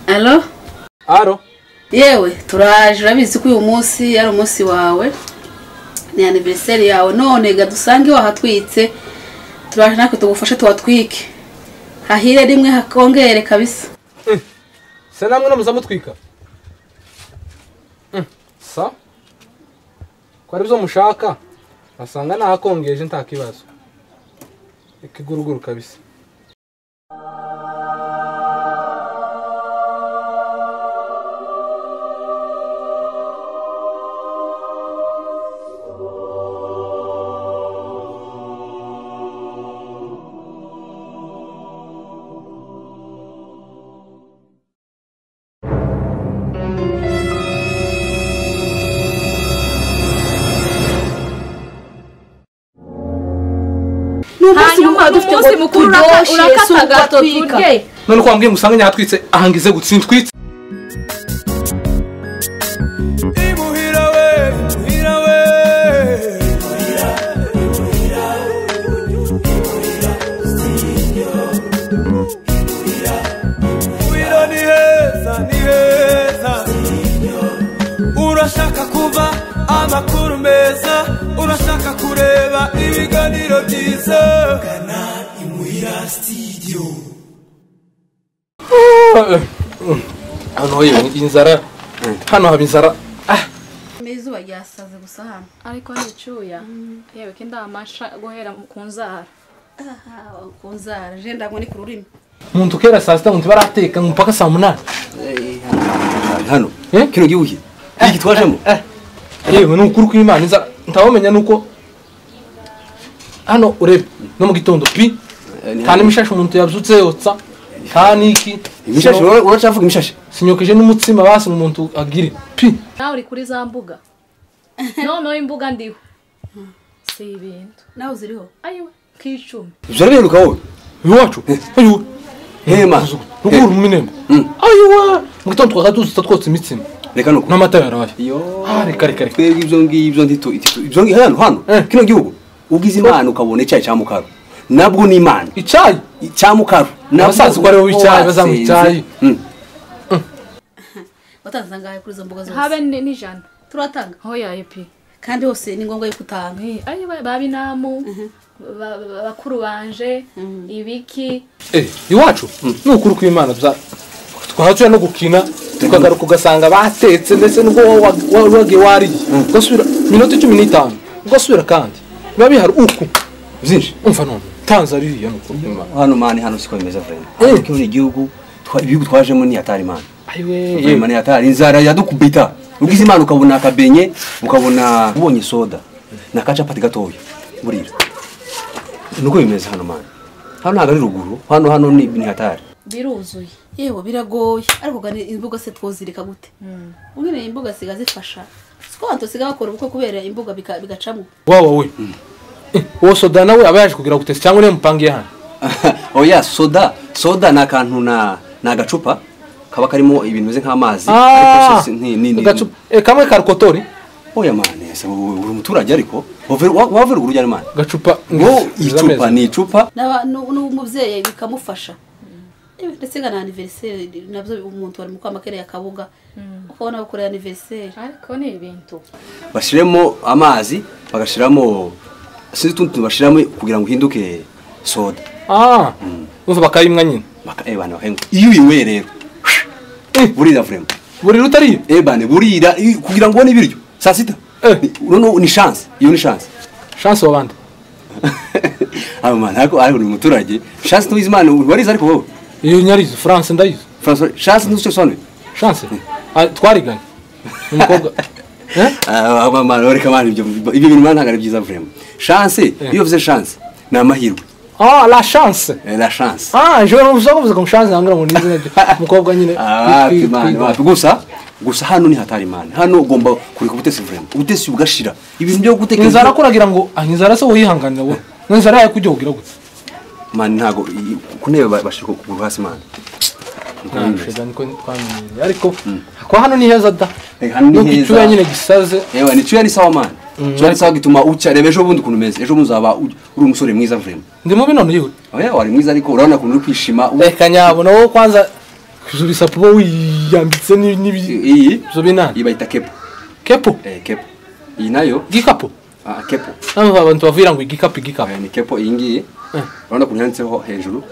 Allo? Aro. Yewe, turaje urabizi ko uyu munsi ari umunsi wawe. Ni anniversaire yawe none ga dusange wahatwitse. Turaje natwe tugufashe tuwatwike. Hahire rimwe hakongere kabisa. Se namwe no muzamutwika. Sa? Ko ari byo mushaka? Asanga nahakongeje nta kibazo. Ikiguruguru kabisa. Umunsi mukuru urakata gato turye. None ko wambwiye musange nyatwitse ahangize gutsintwitse. Imuhira we, imuhira we. Imuhira, imuhira, imuhira, studio. Imuhira, imuhira ni heza, ni heza. Urashaka kuva amakuru meza, urashaka kureba ibiganiro byiza. Gana Imuhira Studio. Hano inzara, hano haba inzara. Izuba ryasaze gusa hano. Ariko nicuya. Yewe kinda amasha guhera ku nzara. Ku nzara je ndabona ku rurimi. Umuntu kera saa sita umuntu barateka mpaka saa 8. Hano kino gihugu iki twajemo. Yewe ni ukuri kw'Imana inzara ntawamenya nuko hano urebe no mu gitondo pi kandi imishashi umuntu yabyutse yotsa kandi iki imishashi uracavuga imishashi sinyokeje n'umutsima basi umuntu agire pi nawe uri kuri za mbuga no imbuga ndiho si ibintu nawe ziriho ayiwe kicumi ibyo arabiheruka wowe iwacu ayiwe hema ruguru mu minembwe ayiwe mu gitondo twakatuzi twotsa imitsima reka nuko n'amata yaraye yo reka reka twebwe ibyo ngibyo ndito ibyo hano hano kino gihugu ugize Imana ukabona icyayi cya mukaru nabwo ni Imana icyayi cya mukaru nabasaza ko ari wowe icyayi bazamu icyayi watanze ngahe kuri izo mbuga zose habe n'ijana turatanga hoya epi kandi hose ni ngombwa yuko utanga ayiwe babinamu bakuru banje ibiki iwacu ni ukuri kw'Imana twahacuye no gukina tukagaruka ugasanga batetse ndetse nubwo wagiye wariye ugasubira minota 15 ugasubira kandi biba bihari uku byinshi umva none Tanzania nuko hano mani hano siko bimeze vraiment kino igihugu ibihugu twajemo ni atari mani ayiwe yewe mani atari inzara yadukubita ugize Imana ukabona akabenye ukabona ubonye soda na kacapati gatoya burira nuko bimeze hano mani hano ntabwo ari ruguru hano hano ni hatari biruzuye yewe biragoye ariko gani imbuga se twozirika gute ungene imbuga siga zifasha siko abantu siga bakora ubukwe kubera imbuga bigacamo wawa we uwo soda nawe aba yaje kugira gute cyangwa niyo mupangiye hano oya soda soda na kantu na agacupa kaba karimo ibintu bimeze nk'amazi ariko ni agacupa kamwe karukotori oya mane se uri umuturage ariko wava ruguru ujyana mane gacupa ngo icupa ni icupa n'umubyeyi bikamufasha ndetse na anniversaire nabyo umuntu wari mukama kere yakabuga ukabona bakora anniversaire ariko ni ibintu bashiremo amazi bagashiramo sinzi utuntu bashiramo kugira ngo uhinduke soda umva bakayimwa nyine bana bakayimwa iyo uyinyweye rero burira vraiment burira utariye bane burira kugira ngo ubone ibiryo saa sita no ni chance iyo ni chance chance wabandi man ariko ni umuturage chance tuwize Imana warize ariko wowe iyo nyarize France ndayize France chance ntucyo sonwe chance twariganye umukobwa man reka man ibyo bintu man ntabwo ari byiza vraiment chance iyo uvuze chance ni amahirwe la chance la chance je vous comme chance ngira ngo nize umukobwa nyine gusa gusa hano ni hatari man hano ugomba kureka ubutesi vraiment ubutesi bugashira ibintu byo gutekereza inzara kuragira ngo inzara se woyihanganira wowe inzara yawe kujya kugira gute man ntago kunebe bashirwa kuguru hasi man niko twamenyereye ariko kwa hano ni heza da hano ni heza icyuya nyine gisaze yewe ni cyuya ni sawa man cyuya ni sawa gituma uca reba ejo bundi ukuntu umeze ejo muzaba uri umusore mwiza vraiment ndi mubi none yiwe oya wari mwiza ariko urabona ukuntu uri kwishima reka nyabona wowe kwanza Izo bisapu bo wiyambitse n'ibi iyi izo binani. Iyi bayita kepo. Kepo? Kepo. Iyi nayo gikapo. Kepo. Nabo abantu bavira ngo igikapo igikapo. Ni kepo iyi ngiyi. Urabona ko yanditseho hejuru.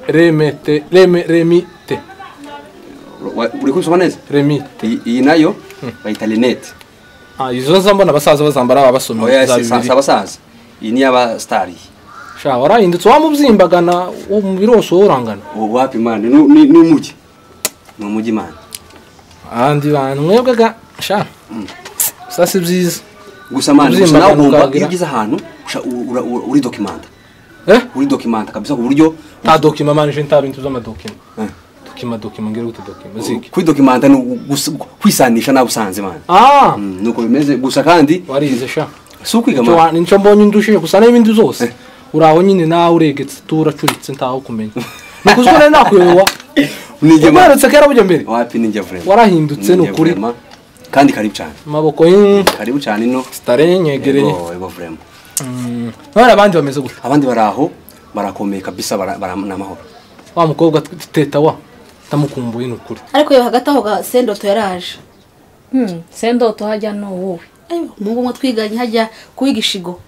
Remete reme remite. Uri kusoma neza? Remite. Iyi nayo bayita lunette. Izo nzambona abasaza bazambara abasomye. Oya si abasaza. Iyi ni aba star. Sha warahindutse wamubyimbagana umubiri wose urangana. Wapi man ni umugi. Ni umugi man. Andi bantu mwebwe sha. Sasa byiza. Gusa man gusa nawe ugomba iyo ugize ahantu uri documenta. Uri documenta kabisa ku buryo ta document man je nta bintu z'amadokima. Document ngira gute document ziki. Kuri documenta ni kwisanisha nawe usanze man. Nuko bimeze gusa kandi warize sha. Si ukwiga man. Nico mbonye ndushije gusa n'ibindi zose. Uraho nyine nawe uregetse turacuritse ntaho kumenya. Nukuzwe nakuyoba. Nijye man. Ubarutse kera bujya mbere. Wapi ninjye vraiment. Warahindutse nukuri. Kandi karibu cyane. Maboko karibu cyane no. Stare nyegereye. Yego vraiment. None abandi bameze gute? Abandi baraho barakomeye kabisa baranamahoro. Wa mukobwa teta wa tamukumbuye nukuri. Ariko yo hagati aho ga Sendoto yaraje. Sendoto hajya no wowe. Ayo mungu mwe twiganye hajya kuwigishigo.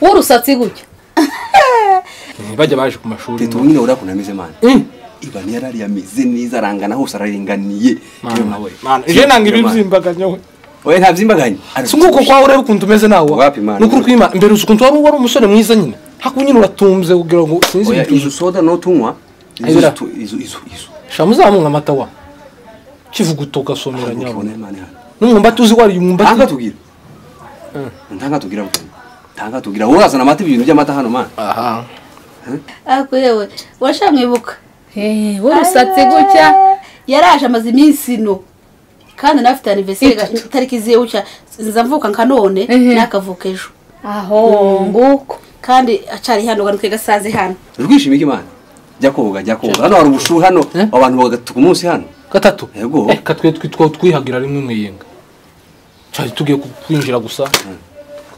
Urusatsi gutya. Bajya baje ku mashuri. Teta nyine urakunamize man. Iba yarari yameze neza arangana hose araringaniye. Mana je nanga ibibyimbaganya we. Oya nta byimbaganya. Singuko kwa urebe ukuntu umeze nawe. Wapi man. Nukuri kwima mbere ukuntu wari umusore mwiza nyine. Haku nyine uratumze kugira ngo sinzi ibintu. Oya izo soda no tunywa. Izo. Shamuzamunga amata wa. Kivuguto gasomera nyabo. Numwumba tuzi wari umwumba. Ntanga tugira. Ntanga tugira. Ntanga tugira. Urazana amata ibintu by'amata hano man. Aha. Ako yewe washamwibuka. Urusatsi gutya yaraje amaze iminsi no kandi nafite anniversaire tariki ziye uca nzamvuka nka none nakavuka ejo. Aho nguko kandi acari hano ganuke gasaze hano. Urwishimiye iki man? Jya koga hano hari ubushuhe hano abantu bagatuka umunsi hano. Gatatu. Yego. Katwe twihagira rimwe mwiyenga. Cyari tugiye kwinjira gusa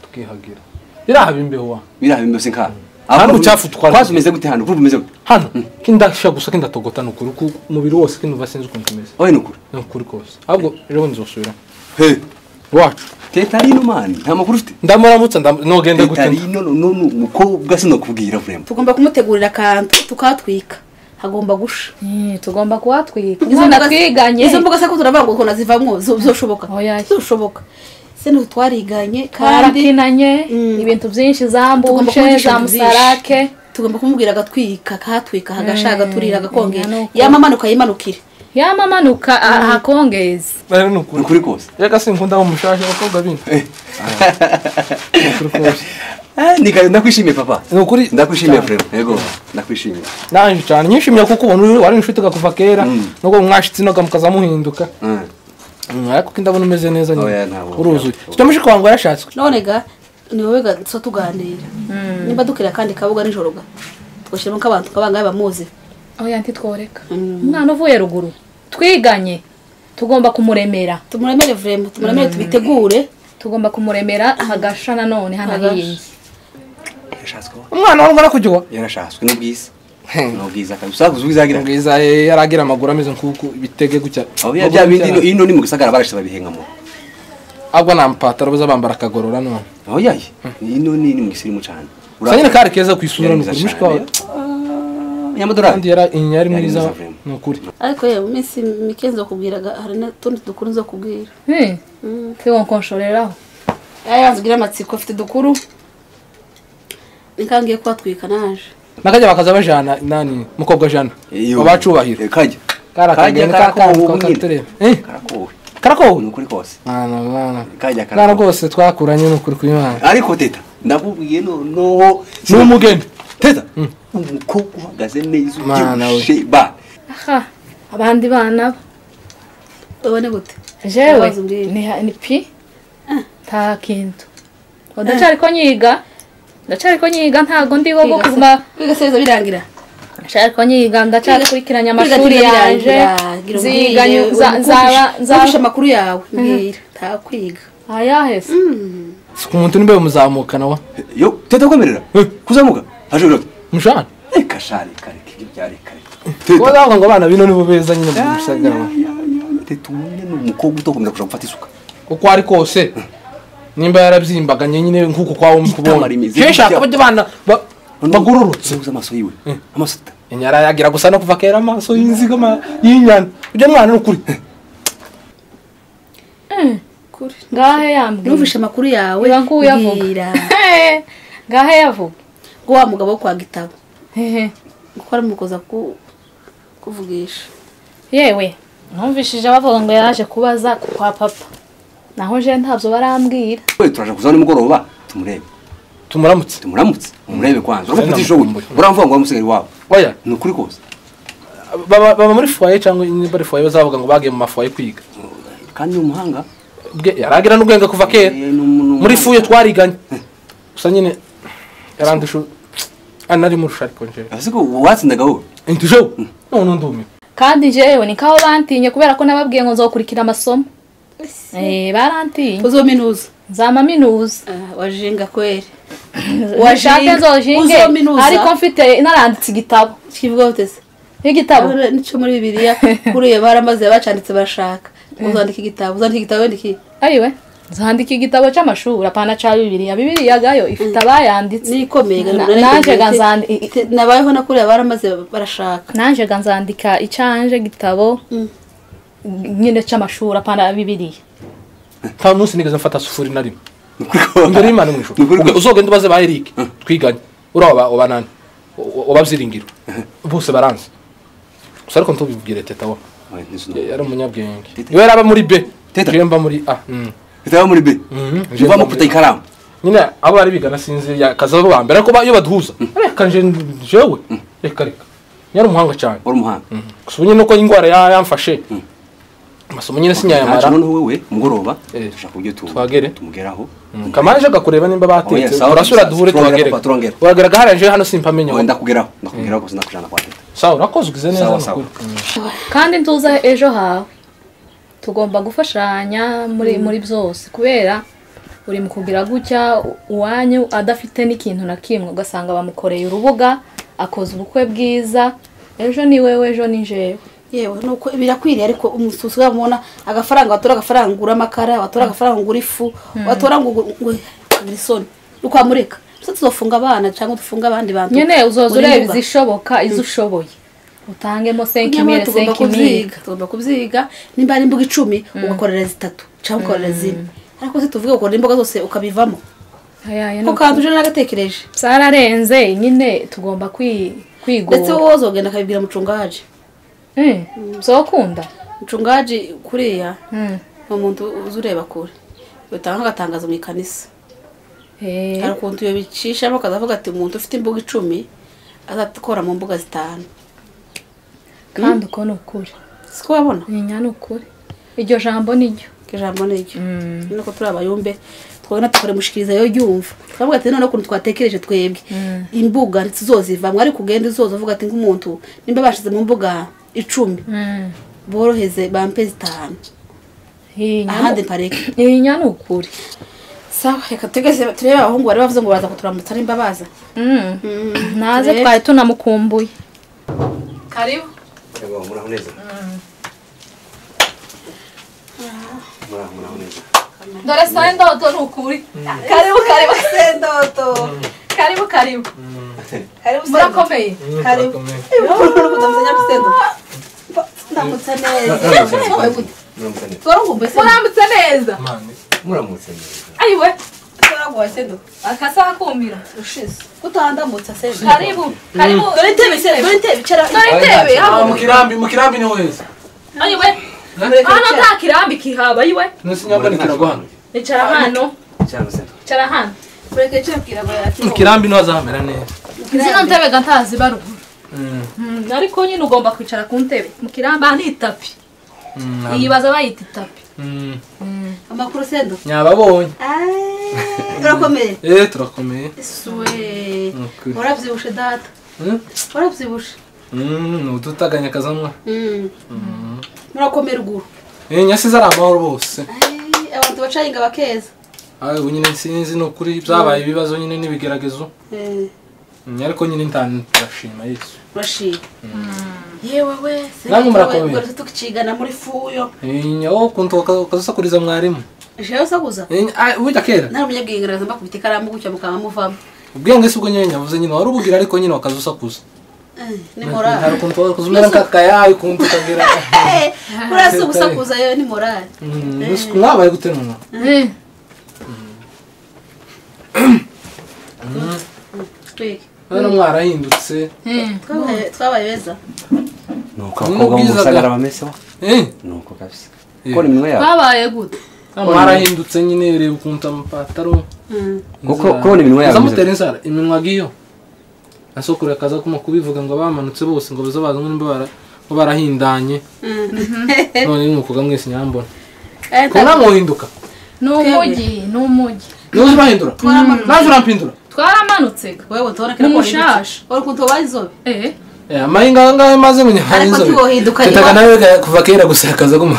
tukihagira. Birahaba imbeho wa. Birahaba imbeho sinka. Hano uchafu twari. Kwazi umeze gute hano? Vuba umeze gute? Hano kindasha gusa kindatogota nukuri ku mubiri wose kinuva sinzi ukuntu umeze. Oya nukuri. Nukuri kose. Ahubwo rero nzosubira. He. Wacu. Teta rino man, nta makuru ufite. Ndamuramutsa nogenda gute. Teta rino no mukobwa sinokubwira vraiment. Tugomba kumutegurira akantu tukatwika. Hagomba gusha. Tugomba kuhatwika. Izo twiganye. Izo mbuga se ko turavanga uko nazivamwo zoshoboka. Zoshoboka. Seno twariganye kandi twarakinanye ibintu byinshi zambushe za musarake. Tugomba kumubwira agatwika kahatwika hagashaga turira agakongera. Yamamanuka yimanukire. Yamamanuka ahakongeza. Bari nukuri. Nukuri kose. Yaka sinkunda umushasha abakobwa bino. Nukuri kose. Nika ndakwishimiye papa. Nukuri ndakwishimiye vraiment. Yego ndakwishimiye. Nanje cyane nyishimiye kuko ubona wari inshuti kuva kera nuko mwashitsi no mukaza muhinduka. Ariko kindabona umeze neza nyine. Uruzuye. Cyo wangu yarashatswe. None ga ni wowe ga so tuganira. Nimba dukira kandi kabuga nijoro ga. Twashiramo kabantu kabanga bamuzi. Oya ntitworeka. Umwana uvuye ruguru twiganye tugomba kumuremera. Tumuremere vraiment, tumuremere tubitegure. Tugomba kumuremera hagasha nanone hanahiye. Yarashatswe. Umwana wangana kujya. Yarashatswe n'ubwiza. N'ubwiza kabisa kuzubizagira. Ubwiza yaragira amaguru ameze nkuko bitege gutya. Oya bya bindi ino ni mu gisagara barashe babihengamo. Agwa nampatara baza bambara akagorora none. Oya ino ni mu gisirimu cyane. Sanyine kare keza kwisura n'ukuri mushika. Nyamadorari. Kandi yara inyari mwiza nukuri. Ariko ye mu minsi mike nzokubwiraga hari n'utundi dukuru nzokubwira. Twe wonkonshoreraho. Aya nzugira amatsiko afite dukuru. Nikangiye kwatwika naje. Nakajya bakaza bajana nani mukobwa jana. Abacubahiro. Kajya. Karakajya karakowe. Karakowe. Karakowe nukuri kose. Mana. Kajya karakowe. Naragose twakuranye nukuri kw'Imana. Ariko teta ndakubwiye no n'umugeni. Teta umukobwa uhagaze neza ubyibushye ba. Aha abandi bana ubone gute? Jewe ni pi nta kintu. Ndacyari ko nyiga. Ndacyari ko nyiga ntago ndiho go kuguma kwiga birangira. Ndacyari ko nyiga ndacyakurikiranya amashuri yanje. Nziga nzaba amakuru yawe mbwira ntakwiga. Ayahese. Umuntu nimbe muzamukana wa. Yo teta kwemerera kuzamuka. Haje urota. Mushana. Reka shari kare ibyo byari kare. Teta ngo abana bino nibo beza nyine mu bisagara. Teta umwe n'umukobwa utokomeza kuja gufata isuka. Uko ari kose nimba yarabyimbaganye nyine nkuko kwawo mukubona. Kesha akabye bana bagururutse uza amaso yiwe. Amaso inyara yagira gusa no kuva kera amaso y'inzigama y'inyana. Ujya mwana n'ukuri. Kuri ngahe yambwiye. Numvishe amakuru yawe. Ngira. Ngahe yavuga. Ngo wa mugabo kwa gitabo. Gukora mukoza kuvugisha. Yewe numvishije bavuga ngo yaraje kubaza kwa papa. Naho je ntabyo barambwira. We turaje kuza nimugoroba tumurebe. Tumuramutse. Tumuramutse. Umurebe kwanza. Uramukutishoboye. Uramvuga ngo wamusigari wabo. Oya, ni ukuri kose. Baba muri foyer cyangwa bari foyer bazavuga ngo bagiye mu mafoyer kwiga. Kandi umuhanga yaragira n'ubwenge kuva kera. Muri fuye twariganye. Gusa nyine yarandusha anari murusha ariko nje. Asiko watsindaga wowe. Intujo. None ndumi. Kandi jewe ni kaho bantinye kubera ko nababwiye ngo nzokurikira amasomo. Barantinye. Uzominuza. Nzama minuza. Wajinga kweri. Washaka nzojinge. Ariko mfite naranditse igitabo. Kivuga utese. Igitabo nico muri Bibiliya kuriye baramaze bacanditse bashaka. Uzandika igitabo, uzandika igitabo wendiki. Ayiwe. Nzandika igitabo cy'amashuri apana ca Bibiliya. Bibiliya gayo ifite abayanditse. Nikomeye naje ganzandika nabayeho nakuriye baramaze barashaka. Naje ganzandika icanje gitabo nyine cy'amashuri apana Bibiliya. Nta munsi nigeze mfata sufuri na rimwe. Imbere y'Imana mu ijuru. Uzogenda ubaze ba Eric twiganye. Uraba obanani. Obabyiringiro. Bose baranze. Gusa ariko ntubibwire teta wa. Yari umunyabwenge. Iwe yaraba muri B. Teta mba muri A. Teta muri B. Uva mu kuta ikaramu. Nyine abo bari bigana sinzi yakaza bo bambere ariko iyo baduhuza. Reka nje jewe. Reka reka. Yari umuhanga cyane. Wari umuhanga. Gusa nyine uko ingwara yamfashe. Amasomo nyine sinyayamara. None wewe mugoroba dushaka uburyo twagere tumugeraho. Kamanje gakureba nimba batetse. Urasura duhure twagere. Uragera gaharanje hano simpamenya. Wenda kugeraho. Ndakugeraho gusa ndakujana kwa teta. Sawa urakoze ugize neza nukuri. Kandi ntuza ejo hawe. Tugomba gufashanya muri byose kubera uri mu kugira gutya uwanyu adafite n'ikintu na kimwe ugasanga bamukoreye urubuga akoze ubukwe bwiza ejo ni wewe ejo ni jewe. Yewe nuko birakwiriye ariko umususu wamubona agafaranga watora agafaranga ngura amakara watora agafaranga ngura ifu watora ngo isoni ukwamureka tuzofunga abana cyangwa dufunga abandi bantu nyene uzoza ureba izishoboka izushoboye utangemo 5000 5000 tugomba kubyiga nimba ari imbuga 10 ugakorera zitatu cyangwa ugakorera zine ariko se tuvuge ukorera imboga zose ukabivamo ko kandi uje nagatekereje sararenze nyine tugomba kwigora ndetse wowe uzogenda akabibwira mucungaje Sokunda mucungaje kuriya umuntu uzureba kure utanga agatangazo mu ikanisa hari ukuntu iyo bicishamo akazavuga ati umuntu ufite imbuga 10 azatukora mu mbuga 5 kandi uko ni ukuri siko wabona ni ukuri iryo jambo niryo ijambo niryo nuko turi abayumbe twabona tukore mushikiriza yo yumva twavuga ati none ukuntu twatekereje twebwe imbuga ntizozivamwe ariko ugenda uzoza uvuga ati nk'umuntu nimba bashize mu mbuga 10 boroheze bampe 5 ahandi pareke ni ukuri sawa reka tugeze turebe abahungu bari bavuze ngo baza kuturamutsa nimba baza naze twari tunamukumbuye karibu yego muraho neza muraho neza dore sendoto ni ukuri karibu karibu sendoto karibu karibu karibu murakomeye karibu ndamutse neza muramutse neza muramutse neza ayiwe turaguha sendo akasaha kumira ushize kutandamutsa sendo karibu karibu dore intebe sendo dore intebe icara dore intebe mu kirambi ni weza ayiwe hano nta kirambi kihaba ayiwe nsinyamba ni kirago hano icara hano icara hano kureke cyakira mu kirambi no azahamera neza zino ntebe gantazi baruguru ariko nyine ugomba kwicara ku ntebe mu kirambi ni itapi iyi baza bayita itapi amakuru sendo nyababonye urakomeye turakomeye suwe urabyibushe data urabyibushe udutaganya kazamwa murakomeye ruguru nyasize ari amahoro bose abantu bacahinga bakeza ubu nyine sinzi ni ukuri byabaye ibibazo nyine n'ibigeragezo Ariko nyine ntarashima Yesu. Urashima. Yewe we namwe murakomeye. Tukicigana muri fuyo. Nyawo kuntu ukazasakuriza mwarimu. Jewe sakuza. Burya kera. Nari umunyabwenge mbakubita ikaramu gutya mukaba muvamo. Ubwenge si ubwo nyine nyavuze nyine wari ubugira ariko nyine wakazusakuza. Ni morale. Hari ukuntu wakuzumera nk'akayayi ukuntu ukagira. Urasa gusakuza yo ni morale. Mwabaye gute none? Twiki. None mwarahindutse. Twabaye beza. Nuko abakobwa mu Musagara bameze wa? Nuko kabisa. Ko ni minwe yawe. Twabaye gute? Mwarahindutse nyine reba ukuntu amapataro. Kuko kubona iminwa yawe. Zamutera inzara iminwa giyo. Asokura akaza kuma kubivuga ngo bamanutse bose ngo bazo baza ngo barahindanye. None nuko mwese nyambona. Ko namuhinduka. N'umugi, n'umugi. Nuzi bahindura. Naje urampindura. Twaramanutse. Wewe tubona kera ko mushasha. Uri kuntu bayizobe. Amahinga ngahe maze ariko tubohinduka tetaga nawe kuva kera gusa akaza guma.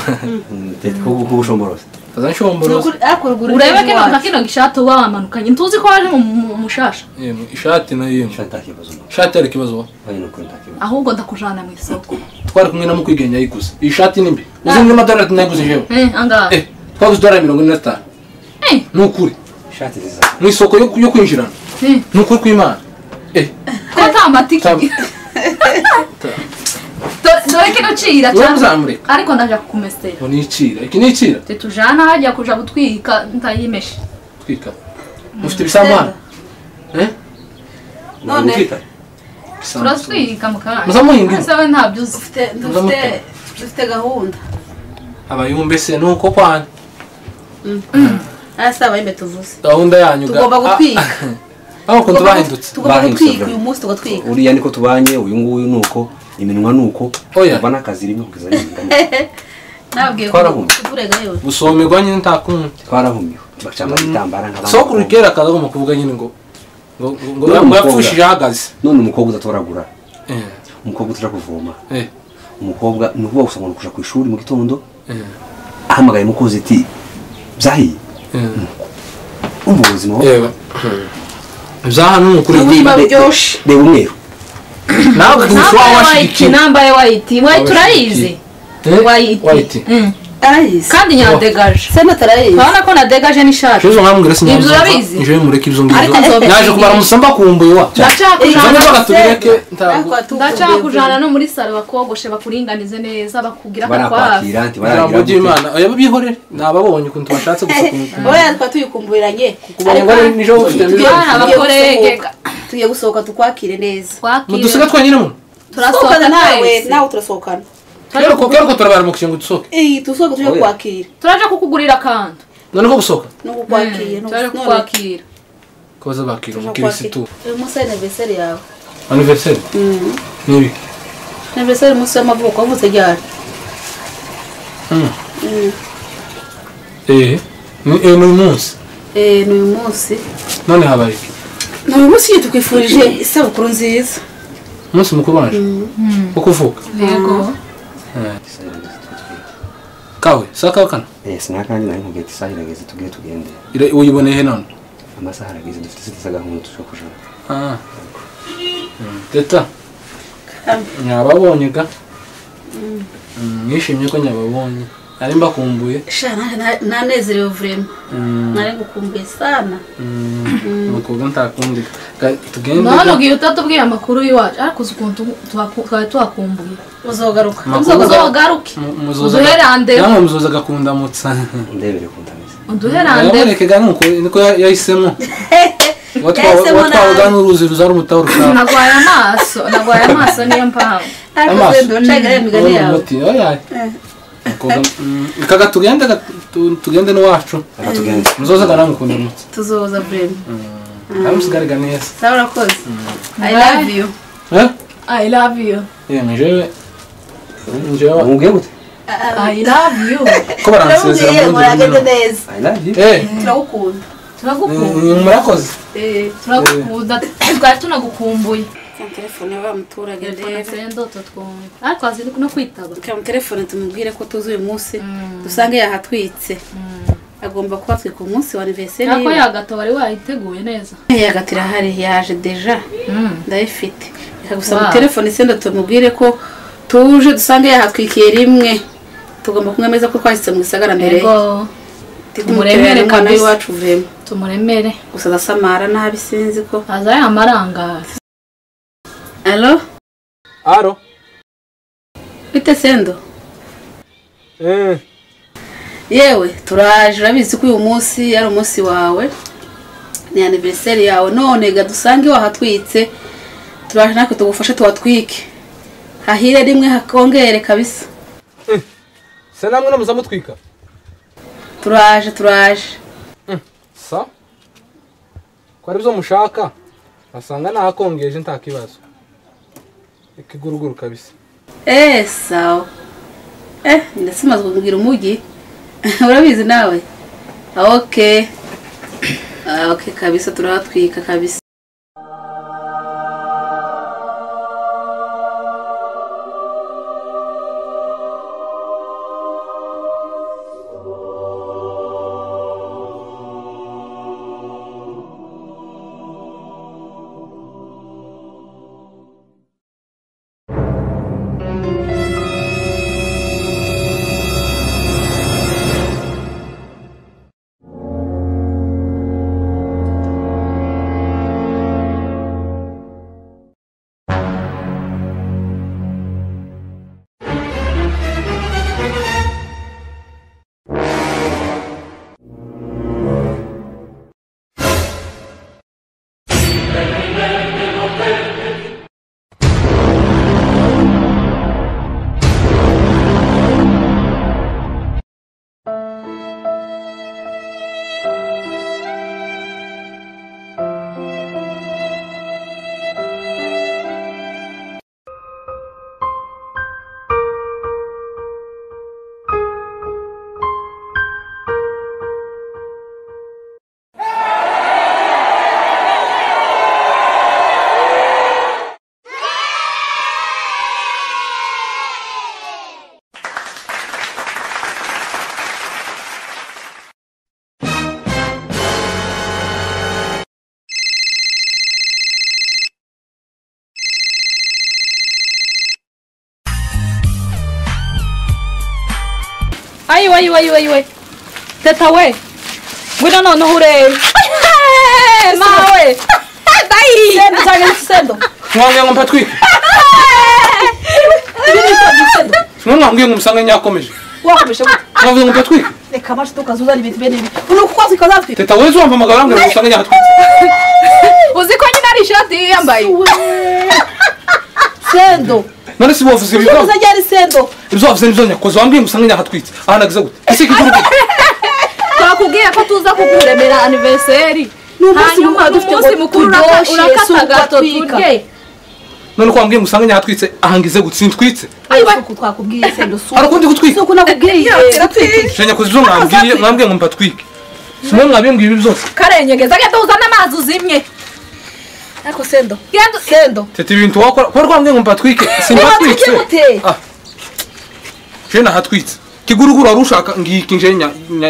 Tete ko gushomboroza. Kaza nshomboroza. Urebe kino na kino gishato wamanukanye ntuzi ko waje mu mushasha. Yemwe ishati nayo yemwe. Ishati akibazo. Ishati ari kibazo. Oya nuko ntakibazo. Ahubwo ndakujana mu isoko. Twari kumwe na mukwigenya yiguze. Ishati nimbi. Uzi ni amadolari nayiguze jewe. Angahe? Twaguze dolari 45. Nukuri. Ishati nziza. Mu isoko yo kwinjirana. Nukuri kw'Imana. Ko tamatiki. Dore kino cira cyane. Ariko ndaje kukumesera. Ngo nicira. Iki nicira. Tujana hajya kuja gutwika ntayimeshe. Twika. Mufite ibisamana? None turatwika mukanya. Muzamuhinga. Sawa ntabyo uzi. Dufite gahunda. Abayumbe se nuko kwana. Asa abayumbe tuvuze. Gahunda yanyu tugomba gutwika. Aho kuntu bahindutse. Tugomba gutwika uyu munsi tugatwika. Uriya niko tubanye uyu nguyu nuko iminwa nuko kuva nakazi rimwe kugeza n'ingana. Nabwiye ko turega yewe. Gusomerwa nyine ntakundi. Twarahumiwe. Bacamba itambara nk'abandi. Sokuru kera akaza agomba kuvuga nyine ngo ngo yapfushije ahagaze. None umukobwa udatoragura. Umukobwa utara kuvoma. Umukobwa ni ukuvuga gusa ngo kuja ku ishuri mu gitondo. Ahamagaye mukozi ati byahiye. Umva ubuzima. Yego. Byaha nukuri niba byoshe. Reba umweru. Nawe washiki nambaye white. White urayizi? White. Arayizi. Kandi nyadegaje. Se natarayizi. Urabona ko nadegaje n'ishati. Jezo nkamubwira sinzi. Ibyo urabizi? Nje mureke ibyo ngibyo. Naje kubara musamba kumbuye wa. Ndashaka kujana no muri salo bakogoshe bakuringanize neza bakugira akakwafi. Ijambo ry'Imana oya bihorere nababonye ukuntu bashatse gusa. Oya twa tuyikumburiranye. Ariko nijo ufite abakorege. Tugiye gusohoka tukwakire neza. Mudusiga twenyine mu. Turasohokana nawe, nawe turasohokana. Kero turabara mu kishingo dusohoke. Tusohoke tuje kwakira. Turaje kukugurira akantu. None ko gusohoka? No kukwakira, turaje kukwakira. Koza bakira umukirisitu. Uyu munsi anniversaire yawe. Anniversaire? Nibi. Anniversaire umunsi w'amavuko wavutse ryari? Ni uyu munsi. Ni uyu munsi. None habaye iki? Ni uyu munsi tukwifurije isabukuru nziza. Umunsi mukuru waje? Wo kuvuka? Yego. Kawe, saka kana? Sinakandi nari nkubwiye ati isaha irageze tugire tugende. Uyiboneye he none? Amasaha arageze dufite ziteza gahunda tushobora kujana. Teta. Nyababonye ga. Nishimye ko nyababonye. Nari mbakumbuye. Sha nanezerewe vraiment. Nari gukumbuye sana. Nuko ntakundi. Tugende. None ugiye utatubwiye amakuru y'iwacu ariko uzi ukuntu twari twakumbuye. Uzogaruka. Uzogaruke. Uduherande. Namwe muzoza gakundamutsa. Ndebere kundamutsa. Uduherande. Mureke ga nuko niko yahisemo. Watwaga n'uruzi ruzara umutaho rushaka. Nagwaye amaso, nagwaye amaso niyo mpamvu. Ariko ndocagara imigani yawe. Oya. Kaga tugende tugende n'iwacu. Tugende. Muzoza namukundamutsa. Tuzoza vraiment. Amusigariga neza. Sawa urakoze. I love you. I love you. Yemwe jewe Mubwiye gute? I love you. Ko baransezera mu neza. I love you. Turagukunda. Turagukunda. Murakoze. Turagukunda. Twari tunagukumbuye. Telefone wa muturage ndebe. Ndoto twumva. Ariko azi no kwitaba. Ka telefone tumubwire ko tuzi uyu munsi dusange yahatwitse. Agomba kuba twika umunsi wa anniversaire. Ako yagato wari wayiteguye neza. Yagatira hari yaje deja. Ndayifite. Reka gusa mu telefone Sendo tumubwire ko tuje dusange yahatwikiye rimwe. Tugomba kumwemeza ko twahise mu gisagara mbere. Yego. Tumuremere kabisa iwacu vema. Tumuremere. Gusa dasamara nabi sinzi ko aza yamaranga. Allo? Aro. Bite Sendo? Yewe turaje urabizi ko uyu munsi ari umunsi wawe. Ni anniversaire yawe none ga dusange wahatwitse. Turaje natwe tugufashe tuwatwike. Hahire rimwe hakongere kabisa. Se namwe no muzamutwika? Turaje turaje. Sa? Ko ari byo mushaka? Asanga nahakongeje ntakibazo. Ikiguruguru kabisa. Sawa. Ndasimaze kugira umugi. Urabizi nawe? Okay. Okay kabisa turahatwika kabisa. Ayi ayi ayi ayi. Teta we. Ngwino noneho urebe. Mawe. Dai. Sendo sendo. Mwambwiye ngo mpatwike. Mwambwiye ngo musange nyakomeje. Wakomeje gute? Mwambwiye ngo mpatwike. Reka amashi tukazuzana ibintu bene ibi. Unuko kwazi kazatwika. Teta wewe wampamagara ngo musange nyahatwitse. Uzi ko nyina ari ishati yambaye. Sendo. None si wavuze ibyo. Uzi ryari Sendo? Ibyo wavuze nibyo nyakoze wambwiye musange nyahatwitse. Aha nagize gute? Ese kiguruka. Twakubwiye ko tuza kukuremera anniversaire. N'umunsi mukuru dufite umunsi mukuru urakata gato turye. None ko wambwiye musange nyahatwitse ahangize gute sintwitse. Ayiwa twakubwiye Sendo su. Arakundi gutwika. Suko nakubwiye. Shenya kuzi ibyo mwambwiye mwambwiye ngo mpatwike. Simwe mwabimbwiye ibi byose. Karenyegeza genda uzana amazi uzimye. Ariko Sendo. Sendo. Tete ibintu wakora ko rwambwiye ngo mpatwike simpatwitse. Ah. Je nahatwitse. Kiguruguru arushaka ngiki nje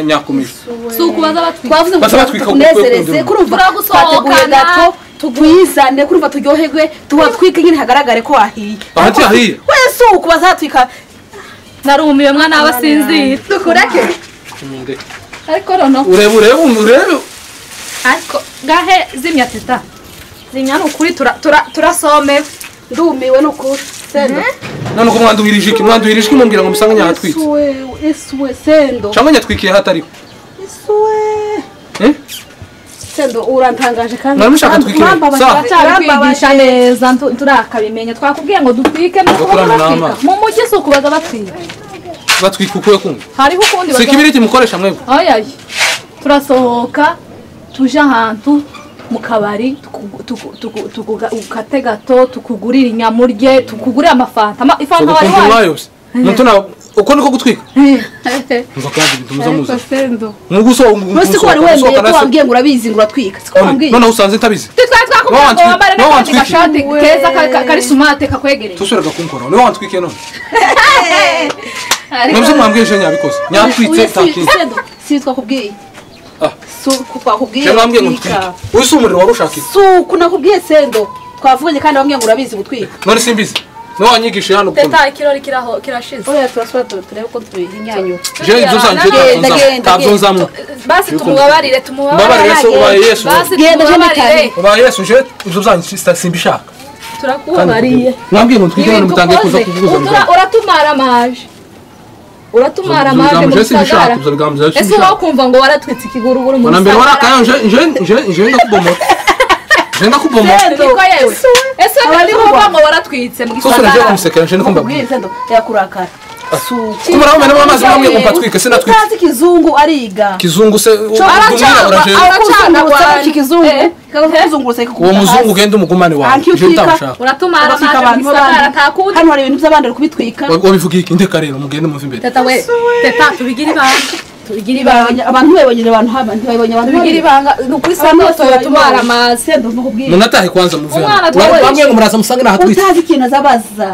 nyakomeje. Suko baza batwika. Twavuze ngo tunezereze kurumva turagusohokana tugwizane kurumva turyoherwe tuhatwike nyine hagaragare ko wahiye. Ahati ahiye. We suko bazatwika. Narumiwe mwana abasinzira. Dukureke. Ariko rono. Urebe urebe urebe. Ariko gahe zimya teta. Zimya nukuri turasome. Ndumiwe nukuri Sendo. None ko mwanduhirije iki mwanduhirije iki mumbwira ngo musange nyahatwitse. Esuwe esuwe Sendo. Cyangwa nyatwikiye hatariho. Esuwe. Sendo urantangaje kandi. Mwamushaka twikire. Sa neza turakabimenya twakubwiye ngo dutwike no kuba mu mujyi suko baza batwika. Batwika uko yakunze. Hariho ukundi baza. Sikibiriti mukoresha mwebwe. Ayaye. Turasohoka tuje ahantu mu kabari tukate gato tukugurira inyamurye tukugurira amafanta ifanta wari wayo mutuna uko niko gutwika mva kandi ibintu muzamuza nguguso nguguso ko wari wemeye ko wambwiye ngo urabizi ngo uratwika siko wambwiye none usanze ntabizi twari twakubwiye ngo wambare n'akandi gashati keza kari sumate kakwegereye tusubiraga kunkora niwe wantwikiye none nabyo mwambwiye je nyabikoze nyatwitse takinze Si twakubwiye. Si uku twakubwiye. Je mwambwiye ngo ntwike. Uyu umuriro wari ushaka iki? Si uku nakubwiye Sendo. Twavuganye kandi wambwiye ngo urabizi gutwika. None simbizi. No wanyigisha hano kuko. Teta ikirori kiraho kirashize. Oya turasubira turebe ko tubihinyanyura. Je ibyo zanje ntabyo. Basi tumubabarire tumubabarire. Mbabarire so ubaye Yesu. Basi tumubabarire. Ubaye Yesu je ibyo zanje simbishaka. Turakubabariye. Mwambwiye ngo ntwike none mutangiye kuza kuvuguza. Uratumara amaje. Uratumara amaje mu gisagara. Ese wakumva ngo waratwitse ikiguruguru mu gisagara. Mbere warakaye je ndakubomora. Je ndakubomora. Niko yewe. Ese kuvuga ngo waratwitse mu gisagara. Sosore je umusekera je ndiko mbabwira. Sendo yakurakara. Kumara wamena amazi mwambwiye ngo mpatwike sinatwitse. Utazi kizungu ariga. Kizungu se aracana kizungu. Kazungurutse uwo muzungu ugenda umugumane wawe. Je ndawushaka. Uratumara amazi mu gisagara takundi. Hano hari ibintu by'abandi kubitwika. Wabivuga iki ndeka rero mugende muve imbere. Teta we. Teta tubigira ibanga. Tubigira ibanga. Abantu bayibonye abantu haba ntibayibonye abantu tubigira ibanga nukuri sando tumara amazi. Sendo mukubwira. Munatahe kwanza muve. Bamwe ngo muraza musange nahatwitse. Utazi ikintu azabaza.